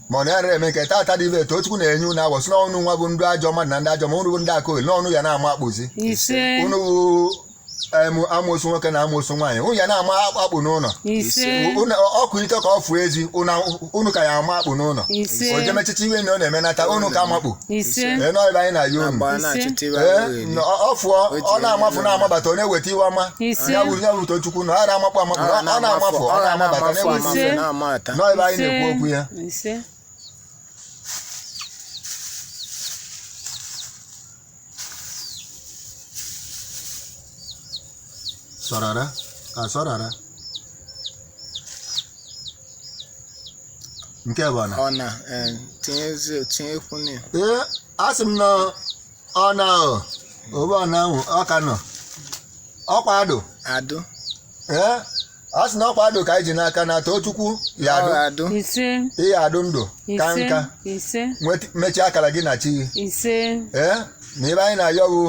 ma ọ na ya rere eme nke tata dị iwe too Chukwu na-enye unu awọ sị na ọnụ nwa bụ ndị ajọ mmadụ na ndị ajọ ma unu bụ ndị aka oli n'ọnụ ya na-ama akpụzi.
Ise.
Unu bụ amoosu nwoke na amoosu nwaanyị, unu ya na-ama akpụ n'ụlọ.
Ise.
Unu ọkụ ite ka ọ fụọ ezi unu ka ya ama akpụ n'ụlọ.
Ise.
O jemechicha iwe na ọ na-emenata unu ka amakpụ.
Ise.
Ee, nọọ ebe anyị na-ayọ unu.
Na-agba na-achịta iwe
Ee,
ahụ eri.
ọ fụọ ọ na-amafụ na-amabata ọ na-eweta iwe ọma.
Ise.
Ya bụ ya bụ Tochukwu na ọ na-amakpụ amakpụ
Ọ
ọ na-amafụ ọ na-amabata
na-amafụ
na-eweta
amafụ
iwe.
na-ama ata.
Nọọ ebe anyị na-ekwu okwu ya.
Ise.
Sọrara ka sọrara nke bụ na
Ọ na tinyekwu na ya.
Ee, asị m na ọ na obe ọ na ahụ ọ ka nọ ọkwa adụ.
Adụ.
Ee, a sị na ọkwa adụ ka anyị ji n'aka na Tochukwu ya
Ọ
adụ.
adụ.
Ise.
Ịya adụ ndụ ka
Ise.
nka
Ise.
mechie akara gị na chi gị.
Ise.
Ee, na ebe anyị na-ayọ bụ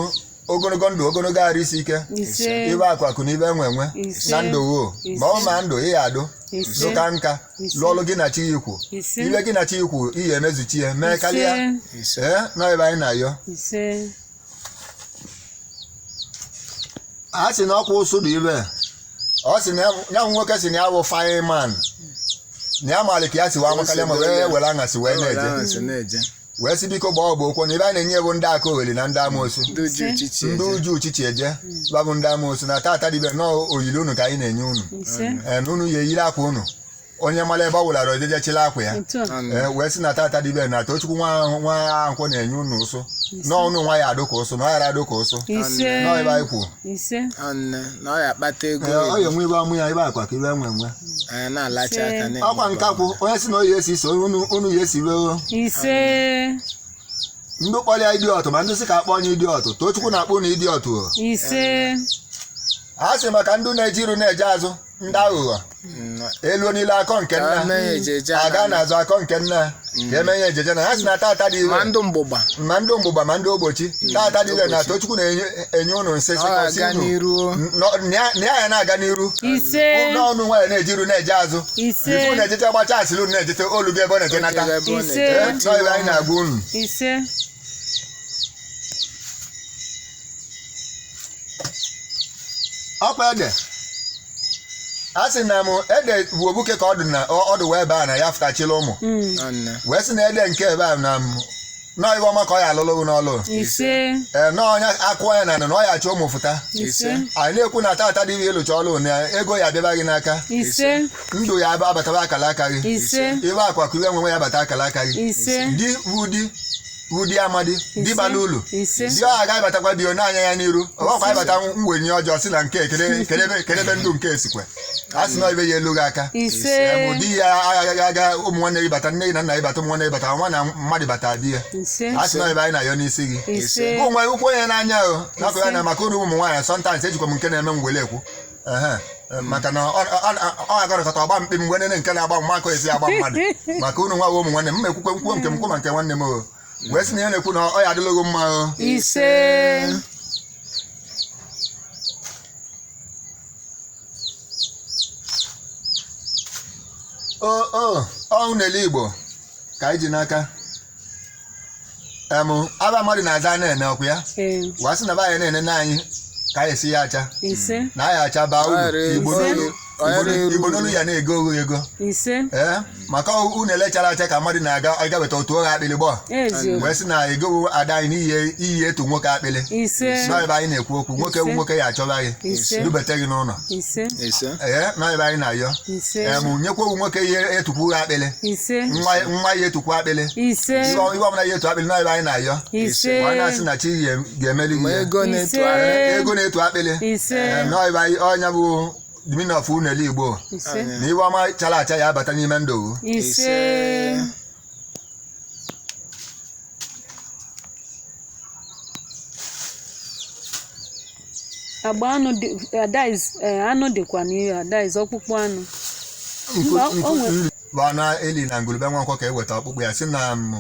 Ogologo ndụ, ogologo arụ isi ike,
Ise.
ibe akụ akụ na ibe enwe enwe
Ise.
na ndụ o ma ọ ma ndụ ị ya adụ
Ise.
dụka nka
Ise.
lụọ ọlụ gị na chi ikwu
Ise.
ibe gị na chi ikwu iyi emezuchi ya mee karịa.
Ise.
Ee, nọ ebe anyị na-ayọ.
Ise.
A sị na ọkwa ụsụ dị ibe, ọ sị na ya bụ nwoke sị na ya bụ fine man, na ya maara ka ya si wee amakarịa ma wee were aṅasị wee na-eje.
Si na-eje.
Wee sị biko gbaa ọgba okwu na ibe a na-enye bụ ndị aka ogheli na ndị amoosu.
Ndị uju uchichi
ndị
eje.
uju uchichi eje babụ ndị amoosu na tata dịbe nọọ oyili unu ka anyị na-enye unu.
Ise.
Ee, na unu ya eyiri akwa unu, onye mara ebe ọ wụlara ojeje chịla akwa ya.
Otu a.
Ee, wee sị na tata dịbe na Tochukwu nwa nwa nkwọ na-enye unu ụsụ nọọ unu nwa ya adụ ka ụsụ na ọ yara adụ ka ụsụ.
Ise.
Nọọ ebe anyị kwu.
Ise.
Ọnne na ọ ya akpata ego.
Ee, ọ ya enwe ibe amụ ya ibe akwa ka ibe enwe enwe.
Anyị na-alacha aka na-eme.
Ọkwa nkakwụ onye sị na oyi esi so unu, unu ya esi wee.
Ise.
Ndị kpọrọ ya ịdị ọtụ ma ndị sị ka akpọ onye ịdị ọtụ, Tochukwu na-akpọ unu ịdị ọtụ o.
Ise.
A sị maka ndị na-eji iru na-eje azụ, ndị aghụghọ elu niile akọ nke
Ka
nna
eme ya ejeje.
aga n'azụ akọ nke nna ka eme ya ejeje na ha sị na tata dị
Ma
iwe
ndụ mgbụgba.
Ma ndị mgbụgba ma ndị ogbochi tata dị iwe na Tochukwu na-enye enye unu nsị
Ọ
sị
ga-aga
unu
n'iru.
na ya na-aga n'iru.
Ise.
N'ọnụ nwaanyị na-eji iru na-eje azụ.
Ise.
Ifu na-ejeche gbacha asịrị unu na-ejete olu gị ebe ọ na-eje nata.
Ebe ọ
Ise.
na-eje.
Ee, nọọ ebe anyị na-agwa unu.
Ise.
Ọkwa ede a sị na m ede bụ obuke ka ọdụ na ọdụ wee baa na ya fụtachila ụmụ.
Ọnne.
Wee sị na ede nke ebe a na m nọọ iwe ọma ka ọ ya alụlụ n'ọlụ.
Ise.
Ee, nọọ onye akụọ ya na na ọ ya achọ ụmụ fụta.
Ise.
Anyị na-ekwu na tata dị ịlụcha ọlụ na ego ya abịaba gị n'aka.
Ise.
Ndụ ya abataba akala aka gị.
Ise.
Ibe akwa ka iwe nwenwe ya bata akala aka gị.
Ise.
Di bụ di bụ di amadi di bara ulu.
Ise.
Di ọ agaghị batakwa bio n'anya ya n'iru ọgbakwa ịbata mwenye ọjọọ si na nke kedebe ndụ nke esikwe a sị na ibe ya elu gị aka.
Ise.
Ee, bụ di ya agaghị aga ụmụ nwanne gị bata, nne gị na nna gị bata, ụmụ nwanne gị bata, nwa na mmadụ bata di ya.
Ise.
A sị na ibe anyị na-ayọ n'isi gị.
Ise.
Bụ nwa ukwu onye n'anya o nakwa ya na maka uru ụmụ nwaanyị sọntansị ejikwa m nke na-eme m wele ekwu. Ehe, maka na ọ agọrọkọta ọgba mkpi m wee nene nke na-agba m makọ esi agba mmadụ maka unu nwa ụmụ nwanne m ma ekwukwe nkwuo nke m kwuo ma nke nwanne m o wee sị na ihe na-ekwu na ọ ya adịlụghị mma o.
Ise.
O o ọ n'elu Igbo ka anyị ji n'aka em aba mmadụ na-aza na-ene ọkụ ya.
Ee.
Wee sị na be anyị na-ene na anyị ka anyị esi ya acha
Ise.
na anyị acha baa uru Igbo n'olu. Igbo n'olu ya na-ego ogho ego.
Ise.
Ee, maka unu elechara acha ka mmadụ na-aga agaweta otu oghe akpịlị gbọ.
Eziokwu.
Wee sị na ego ada anyị n'iyi iyi etu nwoke akpịlị.
Ise.
Nọ ebe anyị na-ekwu okwu nwoke
Ise.
nwoke ya achọba gị
Ise.
dubete gị n'ụlọ.
Ise.
Ise.
Ee, nọ ebe anyị na-ayọ.
Ise.
Ee, mụ nyekwa ogwu nwoke ihe etukwu akpịlị.
Ise.
Nwa nwa ya etukwu akpịlị.
Ise.
Ibe ọbụla ya etu akpịlị nọ ebe anyị na-ayọ.
Ise.
Ọ na-asị na chi ga-emeli
Ma
gị ya.
ego na-etu
Ise.
ahụ.
Ego na-etu akpịlị.
Ise.
Ee, nọ ebe anyị ọnya bụ the meaning of unele Igbo
Ise.
na iwe ọma chara acha ya abata n'ime ndụ.
Ise. Agba anụ dị that is, anụ dịkwa n'ihe that is ọkpụkpụ anụ. Mba, o nwere-
bụ anụ eli na ngulube nwankwọ ka e weta ọkpụkpụ ya si na m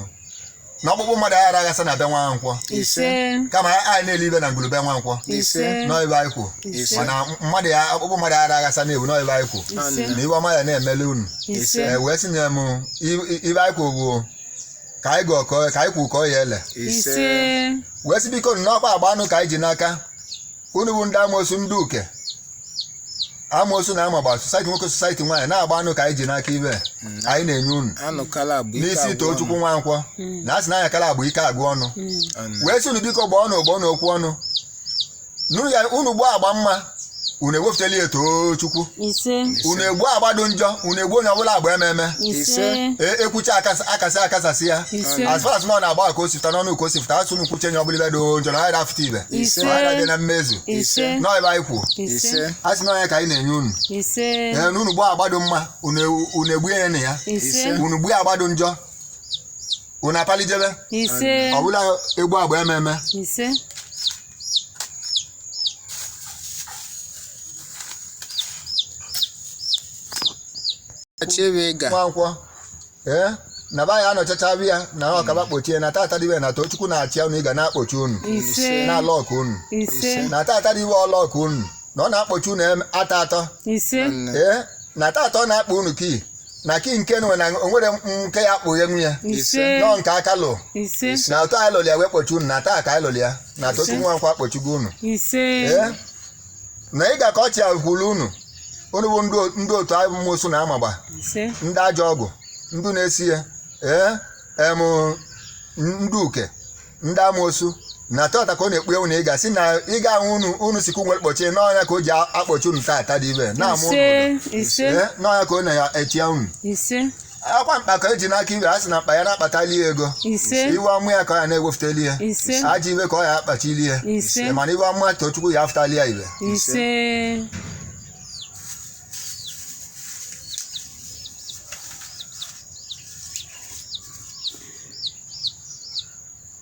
na ọkpụkpụ mmadụ aghara aghasa na be nwankwọ.
Ise.
Kama anyị na-eli ibe na ngulube nwankwọ.
Ise.
Nọ ebe anyị kwụ.
Ise.
Mana mmadụ ya ọkpụkpụ mmadụ aghara aghasa na-ebu nọ ebe anyị kwụ.
Ise.
Na iwe ọma ya na-emeli unu.
Ise.
Ee, wee sị na m ibe anyị kwụ bụ ka anyị gụọ ka anyị kwụ ka ọ ya ele.
Ise.
Wee sị biko n'ọkpa agba anụ ka anyị ji n'aka unu bụ ndị amoosu ndị uke amoosu na amagba society nwoke society nwaanyị na-agba anụ ka anyị ji n'aka ibe anyị na-enye unu.
Anụkala bụ ike
n'isi
agwụ
Tochukwu
ọnụ.
Nwankwọ na asị na anya kala agbụ ike agụ ọnụ.
Ọnụ.
Wee sị unu biko gbaa ọnụ gbọọ n'okwu ọnụ nụ ya unu gbuo agba mma unu ewefutela ya Tochukwu.
Ise.
Unu egbuo agba dị njọ unu egbuo onye ọbụla agba ememe.
Ise.
Ekwucha akasị akasasị ya.
Ise.
As far as nọ na-agba ka o sifụta n'ọnụ ka o sifụta asụ unu kwuche nye ọbụla ibe dị njọ na anyị rafụta ibe.
Ise.
Ọ ya dị na mmezu.
Ise.
Nọ ebe anyị kwụ.
Ise.
A sị na ọnya ka anyị na-enye unu.
Ise.
Ee, na unu gbuo agbado mma unu egbuo ya na ya.
Ise.
Unu gbuo agbado njọ unu apalijebe.
Ise.
Ọ bụla egbu agba ememe.
Ise.
Achebe ga.
Nwankwọ ee Na ba ya anọchacha ya na ọkaba kpochie na tata dịbe na Tochukwu na-achị unu, ị ga na-akpochi unu
Ise.
na-ala ọkụ unu.
Ise.
Na tata dịbe ọla ọkụ unu na ọ na-akpochi unu atọ atọ.
Ise.
Ee, na tata ọ na-akpọ unu kii na kii nke nwe na onwere nke ya kpughe nwunye.
Ise.
Nọ nke aka lụ.
Ise.
Na otu anyị lụrụ ya wee kpochi unu na taa ka anyị lụrụ ya na Tochukwu nwa nkwa akpochigo unu.
Ise.
Ee, na ị ga ka ọchị a kwuru unu, unu bụ ndị otu anyị bụ mmụọ na amagba.
Ise.
Ndị ajọ ọgwụ, ndị na-esi ya, ee, em, ndị uke, ndị amoosu, na tata ka ọ na-ekpu ewu na ị ga-asị na ị ga-ahụ unu, unu sikwu nwere kpochie n'ọnya ka o ji akpọchi unu tata dị ibe na-amụ unu ụdọ.
Ise. Ise.
Ee, n'ọnya ka ọ na-echi unu.
Ise.
Akwa mkpa ka eji n'aka ibe a sị na mkpa ya na-akpatali ya ego.
Ise.
Iwe ọmụ ya ka ọ ya na-ewefuteli ya.
Ise.
Ajọ iwe ka ọ ya akpachili ya.
Ise.
Mana iwe ọmụ Tochukwu ya afụtali ya ibe.
Ise.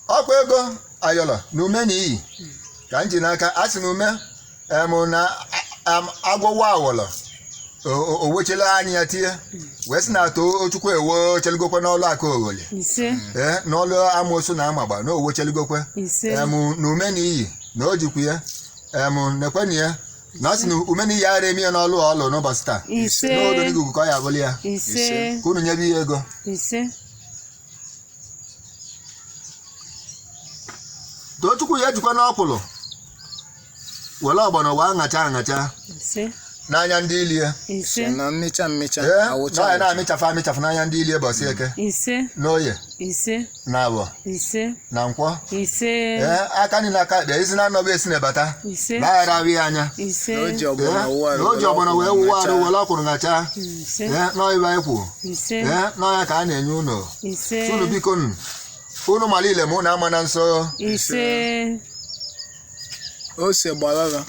Ọkwa ego ayọlọ na ume na iyi ka m ji n'aka a sị na ume em na agwọwa awọlọ o wechela anya ya tie wee sị na Tochukwu ewocheligokwe n'ọlụ aka ogholi.
Ise.
Ee, n'ọlụ amoosu na amagba na owocheligokwe.
Ise.
Em na ume na iyi na o jikwu ya, em nekweni ya na ọ sị na ume na iyi ara eme ya n'ọlụ ọlụ n'ụbọchị taa.
Ise.
N'odo n'igugu ka ọ ya abụrụ ya.
Ise.
Ka unu nyebe ya ego.
Ise.
Tochukwu ya ejikwa n'ọkwụlụ were ọgbọnọ wee aṅacha aṅacha
Ise.
n'anya ndị ilie.
Ise.
Na mmecha mmecha.
Ee,
awụcha
na ọ ya
awụcha.
na-amịchafụ amịchafụ n'anya ndị ilie bọsị eke,
Ise.
n'oye,
Ise.
na awọ,
Ise.
na nkwọ.
Ise.
Ee, aka niile aka ekpe isi na anọbụ esi na-ebata
Ise.
laghara ahụ ya anya.
Ise.
Na o ji
Ee,
ọgbọnọ wụọ arụ
na o ji ọgbọnọ wee wụwa arụ were ọkwụrụ ṅacha.
Ise.
Ee, n'ọịba anyị kwu.
Ise.
Ee, n'ọya ka a na-enye unu.
Ise.
Unu biko nụ, unu mara ile ma unu ama na nsọ.
Ise.
Ose gbarọrọ.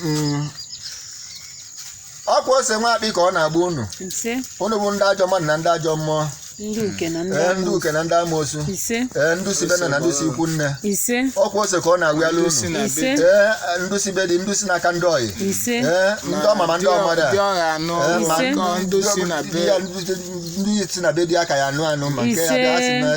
Ọkwa ose nwa akpị ka ọ na-agba unu.
Ise.
Unu bụ ndị ajọ mmadụ na ndị ajọ mmụọ.
Ndị uke na ndị
Ee, ndị
amoosu.
uke na ndị amoosu.
Ise.
Ee, ndị si be nna na ndị si ikwu nne.
Ise.
Ọkwa ose ka ọ na-agwala
Ndị si
unu.
na
Ise.
be
Ee, ndị si be dị, ndị si n'aka ndị ọyị.
Ise.
Ee, ndị ọma ma ndị ọmada.
Dị ọra anụ.
Ee, ma
Ise.
Nkọ ndị si na be.
Ndị si na be dị aka ya anụ anụ ma nke ya bịa sị na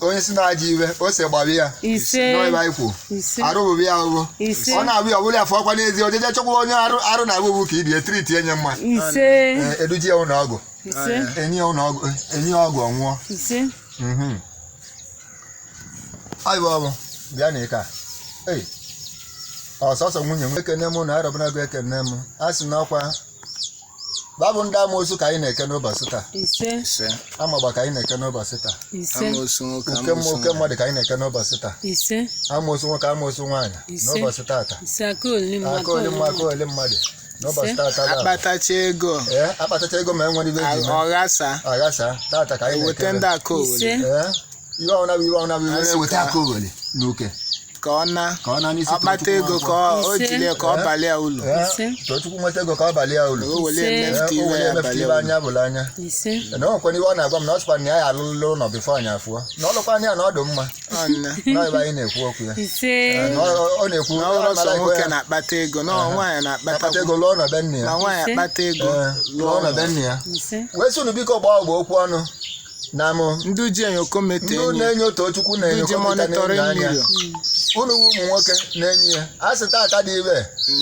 onye si na ajọ iwe ose gbawa ya.
Ise.
N'ọịba anyị kwu.
Ise.
Arụ bụbụ ya ahụhụ.
Ise.
Ọ na-abụ ya ọbụla afọ ọkwa n'ezi ojeje chọkwa onye arụ arụ na abụbụ ka ibie triti enye mma.
Ise.
Ee, eduji ya ụlọ ọgwụ.
Ise.
Enye ya ụlọ ọgwụ, enye ya ọgwụ ọnwụọ.
Ise.
Ọyịbụ ọbụ bịa na ike a. Ei, ọsọsọ nwunye m ekene m na arọbụnago ekene m a sị n'ọkwa babụ ndị amoosu ka anyị na-eke n'ụbọchị taa.
Ise.
Ise.
Amagba ka anyị na-eke n'ụbọchị taa.
Ise.
Amoosu nwoke.
Uke
Amoosu
mmụọ oke
nwaanyị.
mmadụ ka anyị na-eke n'ụbọchị taa.
Ise.
Amoosu nwoke, amoosu nwaanyị
Ise.
n'ụbọchị taata.
Ise. Aka oli mma.
Aka ole mma, aka ole mmadụ n'ụbọchị taata ga-abụ.
Akpatacha ego.
Ee, akpatacha ego ma enwere ibe eji mee.
Ọghasa.
Aghasa taata ka anyị
Eweta
na-eke.
ndị aka
Ise.
owere.
Ee, ihe ọbụla bụ ihe ọbụla bụ ihe
Asị
eweta
ka-
aka oghele na uke
ka ọ na
ka ọ na n'isi
ọkpata
Tochukwu
ego
Nwankwo.
ka o
Ise.
jiri ya ka ọ balia ụlọ.
Ee,
Ise.
Tochukwu nweta ego ka ọ balia ulu.
O were
Ise.
emefuta
Ee, o
iwe
were
ya
emefuta
balia
ibe
ụlọ.
anya bụla anya.
Ise.
Na o nwekwana iwe ọ na-agwa m na ọ sịkwa na ya ya alụlụ ụlọ bifo anyị afụọ na ọlụkwa anya na ọ dị mma.
Ọ nne.
Na ebe anyị na-ekwu okwu ya.
Ise.
Ee, na ọ na-ekwu
Na ọ bụrụ sọ
ọ
nwoke
ya
na-akpata ego na ọ nwaanyị
akpata
na-akpata
ego lụọ na be nne
ma
ya.
nwaanyị
Ise.
akpata ego
Ee, lụọ na be nne ya.
Ise.
Wee sị unu biko gbaa ọgba okwu ọnụ na mụ
ndị ji enyokometa
ndị
enyi
na-enyo Tochukwu
ndị
na-enyo
ji
kọmputa na-enyo
monitoring
anya.
million.
Unu bụ ụmụ nwoke na-enyi ya a sị tata dị ibe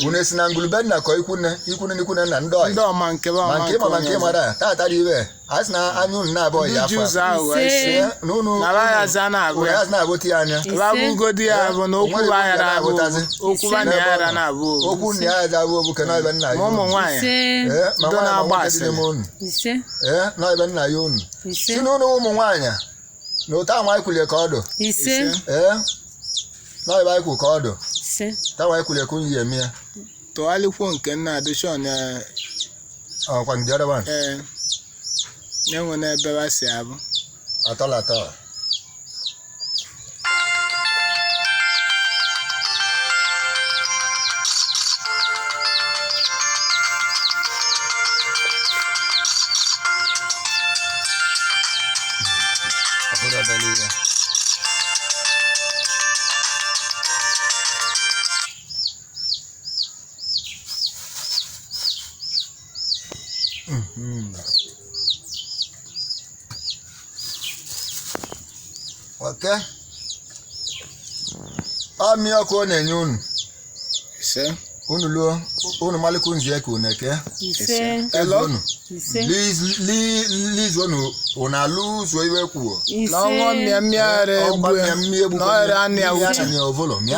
unu esi na ngulube nna kọ ikwunne ikwunne na ikwunne na ndị ọyị
Ndị ọma nke
ma
ọma
nke ịma ma nke
onye ọzọ.
ịmara tata dị ibe a sị na anya unu na-abụọ
Ndị
ya
ji
afọ
ụzọ aghụghọ
Ise.
isi
Ee, na unu
na ya za na-abụ
unu
ya
ya na-abụta ya anya.
babugodi ya bụ na okwu
Onwere
ba yara abụ
na-abụtazi.
okwu ba na yara na-abụ owu.
Okwu nna ya ga-abụ obu ke na ebe nna ya
Ma ụmụ
unu.
nwaanyị
Ise.
Ee, ma
ndị
nwaanyị ma
na-agba
nwoke dị
asịrị.
n'ime unu.
Ise.
Ee, na ebe nna ya unu.
Ise.
Si n'ụlọ ụmụ nwaanyị na ụta anwa anyị kwulie ka ọ dụ.
Ise.
Ee, na ebe anyị kwu ka ọ dụ.
Ise.
Ta anwa anyị kwulie ka unu ya eme ya.
Tụgharịkwuo nke nna adishọn.
Ọkwa the other one.
Ee, enwe n'ebe ha si abụ.
Atọ la atọ. Ọ bụrụ obere ihe. Oke ọ mmiri ọkụ ọ na-enye unu.
Ise.
Unu luo, unu malikwu nzie ka unu eke.
Ise.
Hello?
Unu
Ise.
lizuonu, unu alụzuo iwe kwuo.
Ise.
Na ọṅụọ mmịa mmịa egbu ya. Na ọrịa anị ya uche.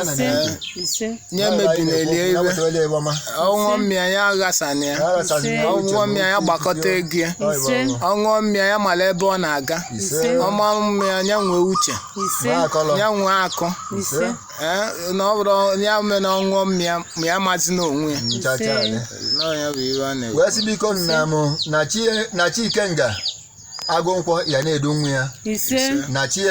Ise. Ise.
Nye mebi na-elie iwe. Ọṅụọ mmịa ya aghasana ya. Ọṅụọ mmịa ya gbakọta ego ya.
Ise.
Ọṅụọ mmịa ya mara ebe ọ na-aga.
Ise.
Ọma mmịa ya nwee uche.
Ise.
Ya nwee akọ.
Ise.
Ee, na ọ bụrụ ya mee na ọṅụọ mmịa ma ya mazi n'onwe ya. Na ọ ya bụ iwe a na-ekwu.
Wee sị biko nna m na chi ikenga agụ nkwọ ya na-edu nwa ya.
Ise.
Na chi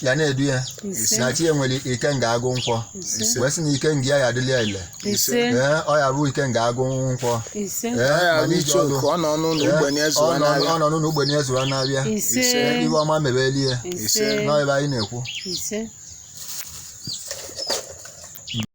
ya na-edu ya.
Ise.
Na chi ya nwere ikenga agụ nkwọ.
Ise.
Wee sị na ikenga ya ya adịla ya ile.
Ise.
Ee, ọ ya bụ ikenga agụ nkwọ.
Ise.
Ee,
Ọ ya
mana
bụ
ije
iche
ọlụ.
oku, ọ nọ n'ụlọ
Ee,
ogbenye zụọ
ọ nọ
n'ahịa.
ọ nọ n'ụlọ ogbenye zụọ n'ahịa.
Ise.
Iwe ọma mebelie.
Ise.
Nọ ebe anyị na-ekwu.
Ise.